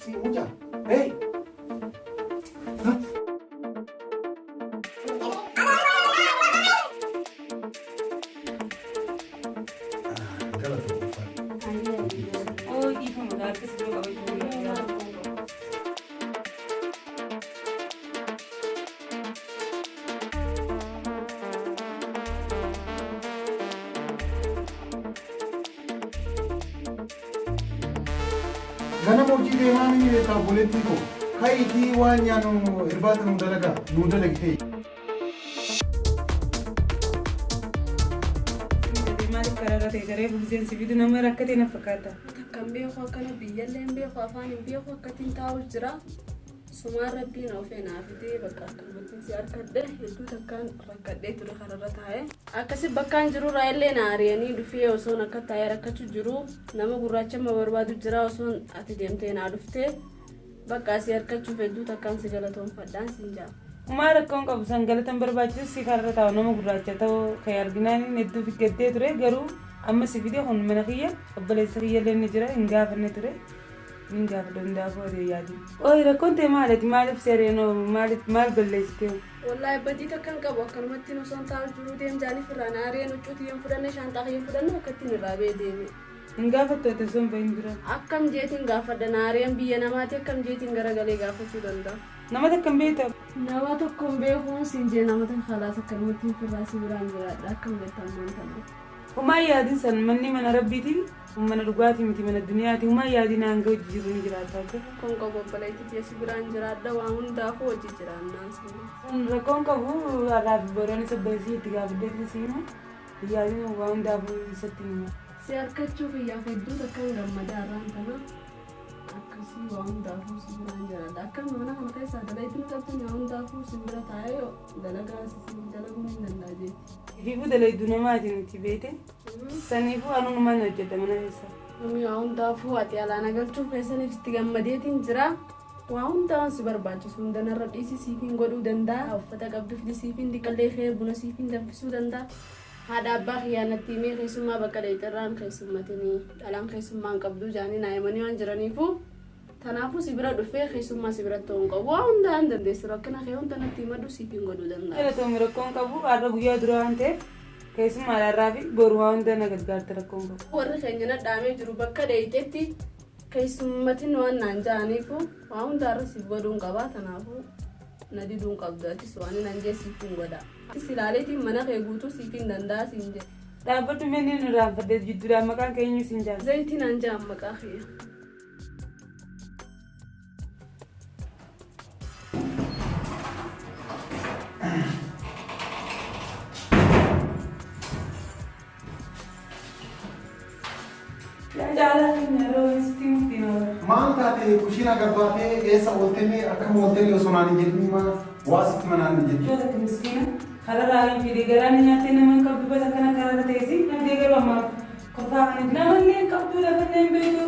Si mucaa. Hey. Oo dhiifama gaafis bira qabachuu guyyaa. Ganama hojii deemaa mini beektaa obboleettii koo. Ka'iitii waan nyaannu irbaata nuu dalagaa nuu dalagi ka'i. Maaliif karaarra ta'e saree buuseen si fidu nama rakkate na fakkaata. Takka hin beeku akkana biyyallee hin beeku afaan hin beeku akkatiin taa'u jira. Sumaan rabbiin ofee naa fidee bakka akkanumattiin si harkadhe hedduu takkaan rakkadhee ture kararra taa'e. Akkasi bakkaan jirurraa illee na ari'anii dhufee osoon akka taa'ee rakkachuu jiru nama gurraacha amma barbaadu jira osoon ati deemtee naa dhuftee bakka asii harkachuuf hedduu takkaan si galatoomfadhaan siin jaa. Homaa rakkoon qabu san galatan barbaachisu si karra taa'u nama gurraacha ta'uu kee arginaan hedduu gaddee ture garuu amma si fide kun mana kiyya obboleessa kiyya illee ni jira hin gaafanne ture. Nin gaafadha hundaafuu ati yaadin. Ooyi rakkoon ta'e maal ati maaliif sareen oo maaliif maal balleessitee? Wallaahi badii takka hin qabu akkanumattiin osoon taa'u jiruu deem jaaniif irraa na ari'an huccuu tiyya hin fudhanne shaanxaa kiyya hin fudhanne akkattiin irraa ba'ee deeme. Hin gaafattu ati osoo hin bahin dura. Akkam jeetiin gaafadha na ari'an biyya namaati akkam jeetiin garagalee gaafachuu danda'a. Nama takka hin beektu. Nama tokko hin beekuun siin jee nama takka kalaas akkanumattiin firraa si biraan jiraadha akkam jetta ammaan tana. Homaa yaadin san manni mana rabbiiti mana dhugaatii miti mana duniyaati homaa yaadin hanga hojii jiru ni jiraata. Rakkoon qabu obboleettii tiyya si biraan jiraadha waa hundaafuu hojii jiraannaan siin jee. San rakkoon qabu har'aa fi boroonis obboleessi itti gaafadheetiin si hima yaadin waa hundaafuu isatti hima. Si harkachuu kiyyaaf hedduu takkaan gammadaa har'aan tana akkasii waa hundaafuu si biraan jiraadha. Akkam mana kana keessaa dalayduu qabdan waa hundaafuu si bira taa'ee dalagaa si dalaguu hin danda'a jeeti. Ifiifuu dalaydu namaati nuti beete. Saniifuu anunumaan hojjedha mana keessa. Mami waa hundaafuu ati alaana galchuuf keessaniif itti gammadeetiin jira. Waa hundaa waan si barbaachisu hunda narra dhiisi siifiin godhuu danda'a. Uffata qabdu fidi siifiin dhiqallee kee buna siifiin danfisuu danda'a. Haadha abbaa kiyyaa natti himee keessummaa bakka dheexirraan keessummatinii dhalaan keessummaan qabduu jaanii naa himanii waan jiraniifu Tanaafuu si bira dhufee keessummaa si biratti ta'uu hin qabu. Waa hundaa hin dandeessu. Rakkina kee hunda natti himadhu siif hin godhuu danda'a. Galatoomi rakkoon qabu har'a guyyaa duraa waan ta'eef keessummaadha har'aa fi boru waa hunda na gargaarta rakkoon qabu. Warri keenya na dhaamee jiru bakka dheeyxetti keessummatin waan naan ja'aniifu waa hunda har'a siif godhuu hin qaba. Tanaafuu na diduu hin qabdu. Atis waan hin jee siif hin godha. Atis ilaaleetiin mana kee guutuu siif hin danda'a siin jedhe. Dhaabbadhu mee ni irraanfadhe jidduudhaan maqaan kee eenyu siin jaala. Zayitii naan ja'an maqaa kiyya. Caalaa keenya yeroo sitti murtiin oola. Maal taate kushiinaa gabbaatee eessa ooltee akkam ooltee osoo naan hin jedhin maa waa sitti manaan hin jedhin. Iddoo takka miskiina kararraa hin fide garaan nyaattee nama hin qabdu bas akkana kararra teessi namtee garuu ammaaf Kolfaa kana namallee hin qabdu lafallee hin beektu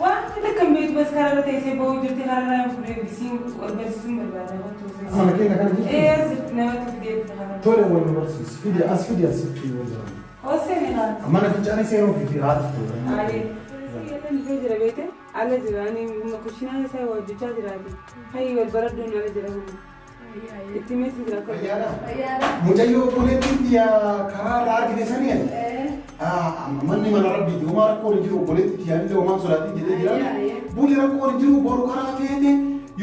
waan takka hin beektu bas kararra teessee boo'uu jirti kararraa hin fudhee bisiin wal barsiisuun barbaada kottu. Mana keenya kana jirti? Ee as jirti namatti fidee dhufe kararra. Tole wal nu barsiisi. Fidi as fidi asitti wal barana. Hoosee ni haati. Mana fincaanii seenuu fi haati tole. Aayee. Siyyallee dhufee jira beekte ala jira ani kushinaa isaa hojjechaa jiraati. Hayyi wal baradhuun ala jira kun. Itti miti jira akka. Fayyaadha. Mucayyoo obboleettiin tiyya karaa irraa argite sanii ani. Manni mana rabbiiti homaa rakkoon hin jiru obboleettii tiyyaan illee homaan sodaatiin jedhee jira. Buli rakkoon hin jiru boru karaa feete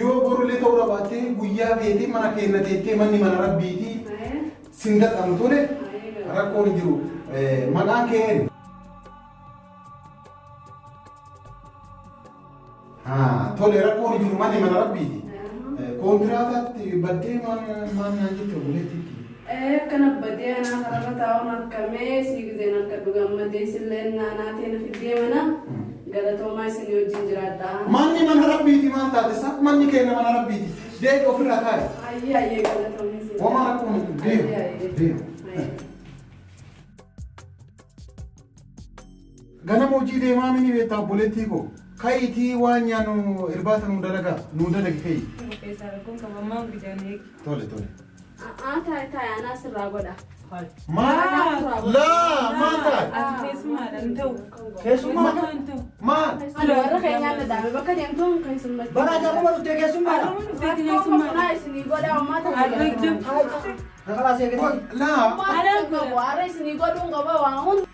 yoo boru illee ta'uu dhabaatte guyyaa feete mana keenna teettee manni mana rabbiiti sin dadhamu tole rakkoon hin jiru. Maqaan kee eenyu? Tole rakkoon hin jiru manni mana rabbiiti. Kontiraataatti baddee maal maal naan jette obboleettiitti. Akkana badee anaa kararra taa'uun harkamee sii gizeen harkadhu gammadee sillee naanaa teena fiddee mana galatoomaa isin wajjin jiraadha. Manni mana rabbiiti maal taate sa manni keenya mana rabbiiti. Deebi ofirraa kaa'i. Ayyee ayyee galatoomii siin. Homaa rakkoon hin jiru. Deemu. Deemu. Ganama hojii deemaa mini beektaa obboleettii koo. Ka'iitii waan nyaannu irbaata nuu dalagaa nuu dalagi ka'i. Keessaa rakkoon qabu ammaa gidaan eegi. Tole tole. A'aa taa'e taa'e anaa sirraa godha. Maal? Laa maal taa'e? Ati keessummaadha hin ta'u. Keessummaa hin ta'u. Maal? Ani warra keenyaa na dhadhaame bakka deemtuun keessummaa. Bara ajaa'ibuma dhuftee keessummaadha. Keessummaa isinii godha uummata. Kalaas eegatti. Laa Warra isinii godhuun qaba waan hunda.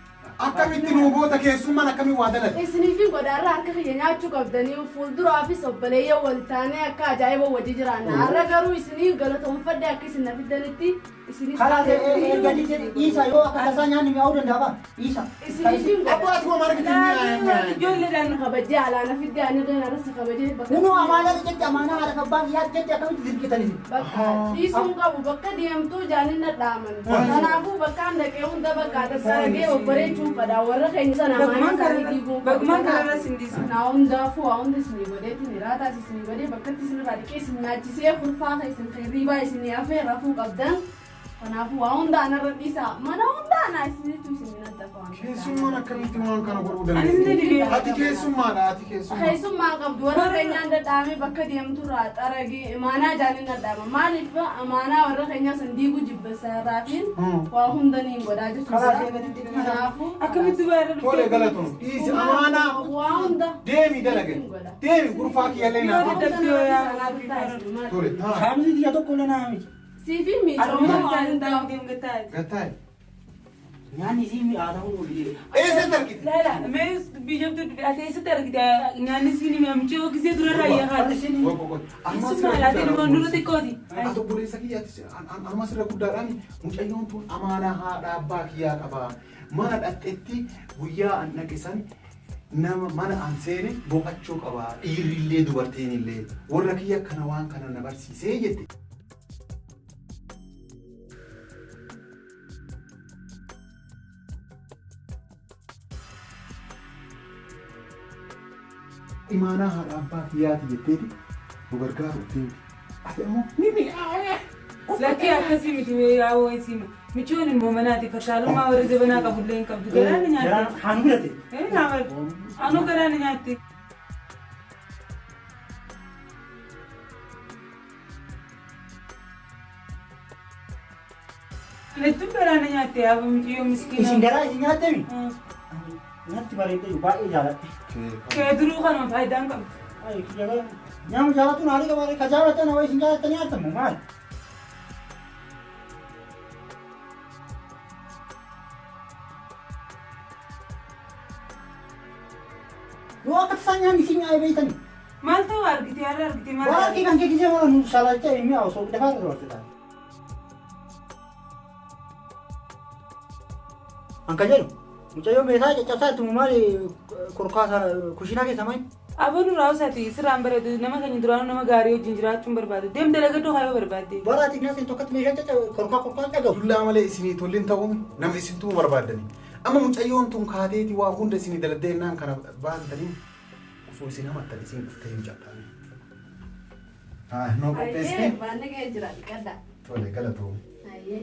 Akkamitti nuu goota keessummaan akkamiin waa dalate? Isiniifin godhaarra harka kiyya nyaachuu qabdanii fuulduraafis obboleeyyan wal taanee akka ajaa'iba wajji jiraanna. Har'a garuu isinii galatoonfadhe akka isin na fiddanitti isinis. Kalaas erga dhiisa yoo akka tasaa nyaanni mi'aawuu danda'a ba dhiisa. Isiniifin Abbaa ati homaa argite mi'aa. Ijoolleedhaan kabajee alaana fiddee ani illee narratti kabajee bakka. Kunoo amaanaa jetti amaanaa haadha abbaan dhiyaatu jetti akkamitti dirqitan isin. Bakka dhiisuun qabu bakka deemtuu jaanin dhadhaaman. Kanaafuu bakka an dhaqee hunda bakka tattaaragee babbareechuun fadha warra keenya sana amaanaa isaanii diiguun Bagumaan kararra sin dhiisu. Na hundaafuu waa hunda isinii godheetiin hiraataas isinii godhee bakkatti isinirraa dhiqee isin nyaachisee kurfaa isin hirriibaa isinii hafee rafuu qabdan. Kanaafuu waa hunda anarra dhiisaa mana hunda anaa isinitu isin naddafa waan Keessummaan akkamitti waan kana godhuu Ani illee dandeessi? dhibee. Ati keessummaadha ati keessummaa. Keessummaan qabdu warra keenyaan dadhaame bakka deemturraa xaragee imaanaa jaanin dhadhaama. Maaliif amaanaa warra keenyaa san diiguu jibbasarraatiin waa hunda niin godhaa Kalaas jechuudha. eegatti dhiisa. Kanaafuu Akkamitti baay'ee Tole galatoon dhiisi amaanaa waa hunda deemi dalage deemi gurfaa kiyyallee naa Yoo dadhabdee yaa. Tole taa Shaamsi xiyya tokko illee naa miti. Siifi miicoo waa hunda. gattaa'e. Nyaanni isii mi'aa ta'uu oolu. Eessatti argite? Laala mee biyya ati eessatti argite nyaanni siin mi'amchee gisee durarraa yaa haati. Keessummaa laatee nama nurra xiqqooti. Ati obboleessa kiyya ati anuma sirra guddaadhaan mucayyoon tun amaanaa haadha abbaa kiyyaa qaba. Mana dhaqxetti guyyaa an dhaqe san nama mana an seene boqachuu qaba. Dhiirrillee dubartiinillee warra kiyya kana waan kana na barsiisee jette. Imaanaa haadha abbaa kiyyaati jetteeti nu gargaaruuf deemti. Ati ammoo ni mi'aawee. Lakkee akkasii miti yaa wayisiima. Michoon immoo manaati fataalummaa warra jabanaa qabullee hin qabdu. Garaa ni nyaatti. Haan godhate. Anuu garaa ni nyaatti. Hedduu garaa ni nyaatti yaa mucayyoo miskiina. Isin garaa isin nyaattemi? Natti bareedde baay'ee jaaladhe. Kee duruu kanuma faayidaan qabdu. Ay kiyya gara nyaama jaalatuun haalli qabaate ka jaalatan hawa isin jaalattanii nyaatamu maali? Yoo akka tasaa nyaanni isin nyaa'e beektani. Maal ta'u argite har'a argite maal Waan harki kan kee gisee mana nu salachaa hin mi'aawu osoo dafaa dabarsita. An kan jedhu mucayyoo meeshaa caccabsaa itti maali korkaa sana kushiinaa keessa maali? Aboo nurraa usaati sirraan bareedu nama keenya duraanuu nama gaarii wajjin jiraachuun barbaadu. Deem dalagadhu kaayoo barbaadde. Bara ati nyaata tokkotti meeshaa caccab korkaa korkaa dhagahu. Dullaa malee isinii tolli ta'uun nama isintuu barbaaddani. Amma mucayyoon tun kaateeti waa hunda isinii daladdee jennaan kana baantanii osoo isin hamattan isin dhuftee hin cabtaani. Haa noo qopheessitee? Baanni ga'ee jira dhiqadha. Tole galatoom. Ayyee.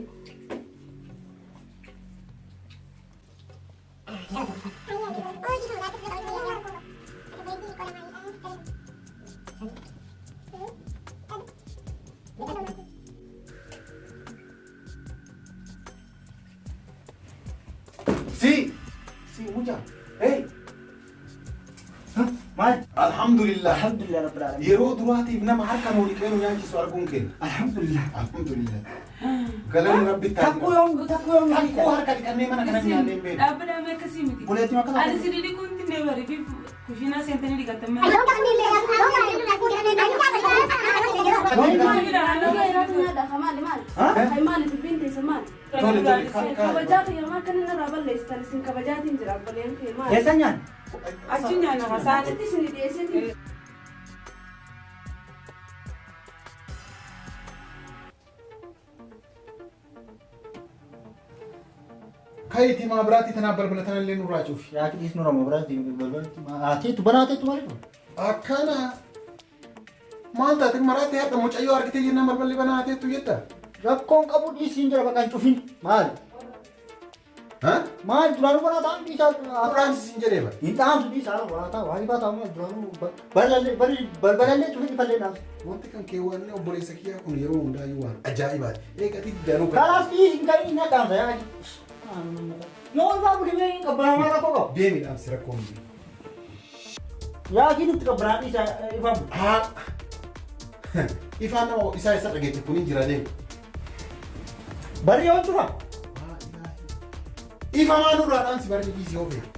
Si si mucaa hey Maal? alhamdulillah Alhamdulillah rabbil alamin. yeroo duraatiif nama harka nuu dhiqee nu nyaachisu arguun keenya. Alhamdulillah. Alhamdulillah. Galanni rabbi Takkuu yoom takkuu yoom Takkuu harka dhiqannee mana kana nyaannee hin beeknu. Dhaabbata amma akkasii miti. Buleetti makka Ani si dhidhiquun tinnee bari fi kushiinaa seentanii dhiqattan malee. Maali maali? Maali dubbiin teessa maali? Tole tole Kabajaa kiyya maal kan inni irraa balleessitan isin kabajaatiin jira obboleen kee maali? Eessa nyaanni? Achi nyaanna kasaan. Achitti isin dhiyeessitiin. Kayitii maa biraatti tanaaf balbala tanallee nurraa cufi. Yaa dhiisnu Oromoo biraatti balbalatti haa banaa teettu maali kun? Akkana maal taate maraatti hadha mucayyoo argitee jennaan balballi banaa teettu jetta. Rakkoon qabu dhiisiin jira bakka hin cufin maali? Maali duraanuu banaa ta'an dhiisaa Duraan siin jedhee bara. hin dhaamsu dhiisaa banaa ta'a waan ifaa ta'a maali duraanuu balbalallee cufin ifallee dhaamsu. Wanti kan kee waan obboleessa kiyyaa kun yeroo hundaayyuu waan ajaa'ibaati. Eegatii danuu Kalaas dhiisiin kan inni dhaamsa yaa yoo ifaa bulimee hin qabbanamaa rakkoo qabu. Deemi dhaamsi rakkoo hin jiru. Yaa nutti qabbanaa dhiisa ifaan. Haa. Ifaan nama isaa isa dhageette kun hin jira deemu. Barri yoo cufa. Ifa maa nurraa dhaamsi barri dhiisii yoo feete.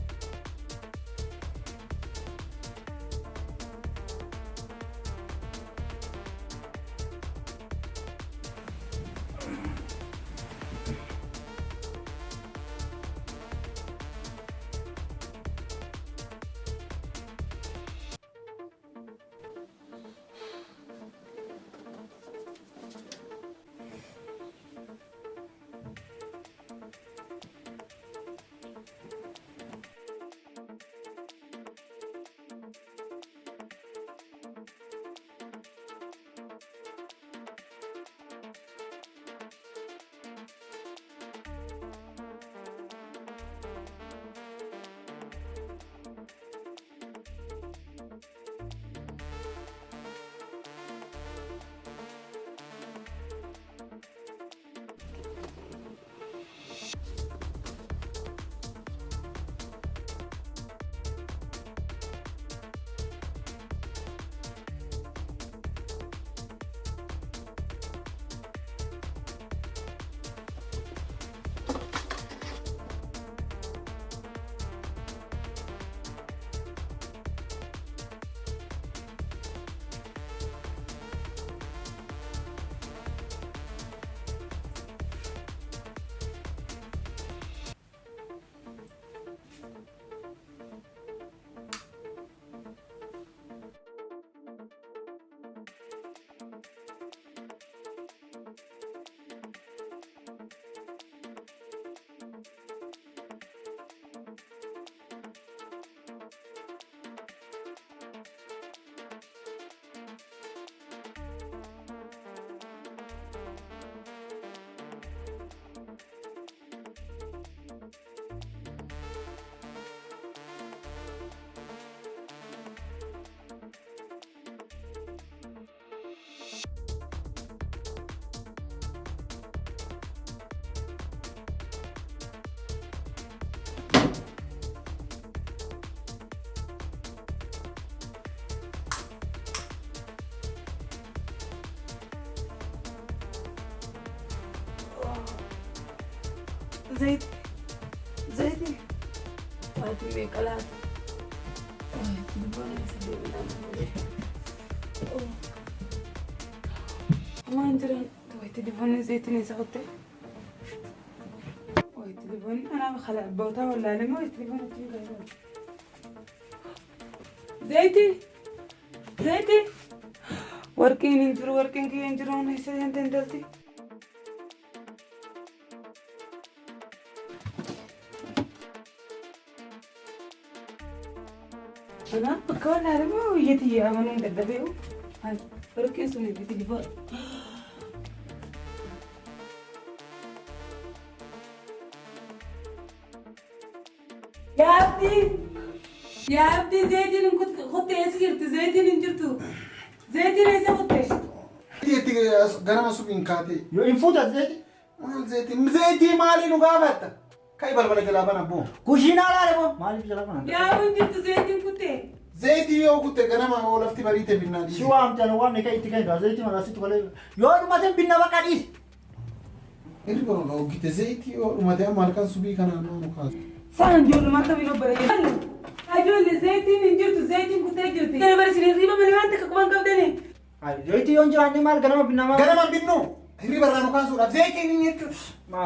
Zaiti. Zaiti. Waati meeqa laata? Telefoona isa deebiidhaan Waan jiran telefoonni zayitiin isa qotte. Telefoonni anaaf khala bootaa wallaalee moo telefoonni achiin gahaa. Zaiti. Zaiti. Warqiin hin jiru warqiin kiyya hin jiru isa hin dalti. أنا بكون على ما ويتي يا من دبدبيو هاي فرقي سوني بتليفون يا عبدي يا عبدي زيتين كنت خدت اسكرت زيتين انجرتو زيتين ايش خدت زيتي غنم سوق كاتي Yoo hin fuuta zeeti. maal zeetii zeetii maali nu gaafatta kai balbala jalaa bana boo Kushiinaa laale moo maaliif jalaa bana? يا انجرتو زيتين كنت zeetii yoo kutte ganama oo lafti bariite binnaa Si dhiisi waamte nu waamne kan itti kennu zeetii mana asitti qolee yoo dhumate binna bakka dhiisi. Inni barbaada oggite zeetii yoo dhumate amma halkan subii kanaan nu kaasu. سان جول ما كمين وبري أجول زيتين انجرتو زيتين كنت جرتي أنا برسل الريبة من وانت كمان قبلني Zeetii yoo hin jiraanne maal ganama binna maal? Ganama binnu hirriba irraa nu kaasuudhaaf zeetiin hin jirtu.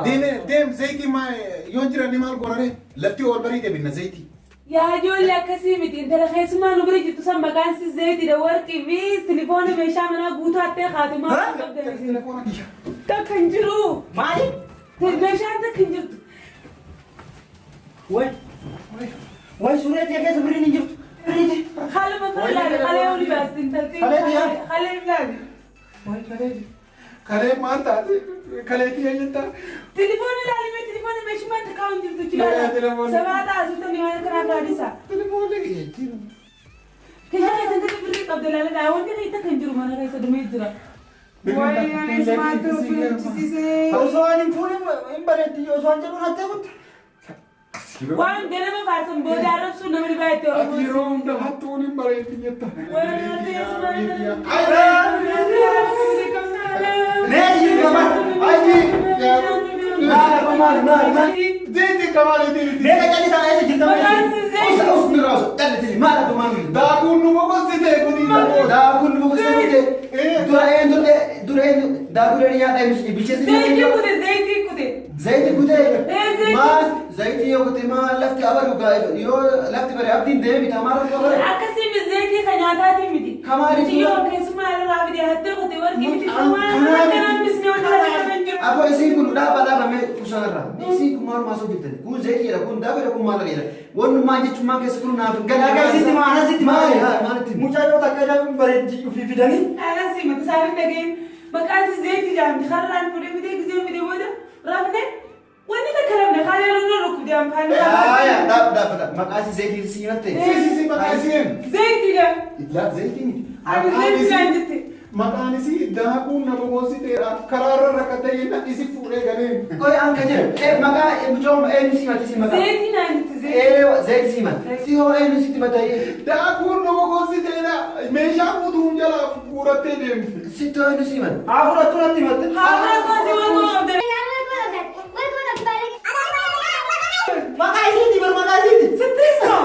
Deeme deem zeetii maa yoo hin jiraanne maal goonare lafti ol bariite binna zeetii. يا جول كسيمتي انت رخيص ما نبري جبت سما كان سي زيتي ده ورقي في تليفون ميشا منا غوتا تي خاتمه Telefoona kiyya. تكنجرو Maali? ميشا تكنجرت Way way suuree ta'e keessa birriin hin jirtu. Birriiti. خلي ما فرلا خلي ولي بس انت خلي خلي بلاد Maal kaleeti? Kalee maal taate? Kaleetii eenyutti تليفون لا لي تليفون مش ما تكاون جبت لا، تليفون. سبعة عزوتني وانا كنا فراديسا Telefoona kiyya jechuudha. كيف انت بري قبل لا لا وانت كي تكنجرو ما انا كيس دمي جرا وي انا سمعت Osoo ani hin fuudhin hin bareetti osoo an jedhu nattee kutte. waan ganama faarsan booda arrabsuu namni baay'ee Ati yeroo hunda hattuun hin Bareeddi jetta. Mee jiru maal? Ayi. Maal maal maal maal? Zeeti kamaaliiti. Mee qacalli isaa eessa jirta? Maqaan si zeeti. Usa us nirraa usa. Dhalli maal abba maal? Daakuun nu boqossite kutii tokko. Daakuun nu boqossite. Dura een dura een daakuu dheedhii nyaata eenyu bilcheessi. Zayitii kute, zayitii kute. Zayitii kutee. Zayitii. Maal zayitii yoo kute maal lafti abalu yoo lafti bare abdiin deemee bitaa maal rakkoo bare. Akkasii miti, zayitii kan nyaataatii miti. Kamaali Mucayyoo keessumaa irraa fide hattee kute warqii miti. Waan akka hambisne wanta kana hin jiru. Abbo isiin kun dhaaba dhaabame kusanarra. Isiin kun maal maasoo jirtan? Kun zayitiidha, kun daakuudha, kun maal dha? Wanni maal jechuun maal keessa kun naaf hin galle. Dhagaa isitti maal asitti Maali? maali? Maalitti? Mucayyoo takka jedhamu bareeddi ofii fidanii. Akkasii miti isaanii dhageen maqaan si zayitii jedhamti karraan fudhee fidee gisee fidee booda rafne wanni takka rafne kaan yeroo nu rukkubdee amfaanii. Aayaa dhaab dhaab dhaab. Maqaa isii zayitii si himatte. Si si si maqaa isiin. Zayitii jedhama. La zayitii miti. Ani zayitii naan jette. Maqaan isii daakuun na boqossiteedha. Karaarra rakkatee jenna isi fuudhee galeen. Qoy an ka jedhu maqaa mucaa eenyu si himatte si maqaa? Zayitii naan jette zayitii. Ee zayitii si himatte. Si hoo eenyu sitti himatte? Daakuun na boqossiteedha. Meeshaa guutuu jalaa guurattee deemte. Sitti hoo eenyu si himatte? Haa fudhattuu natti himatte. Haa fudhattuu si waan qabde. Maqaa isiiti bar maqaa isiiti. Sittisto.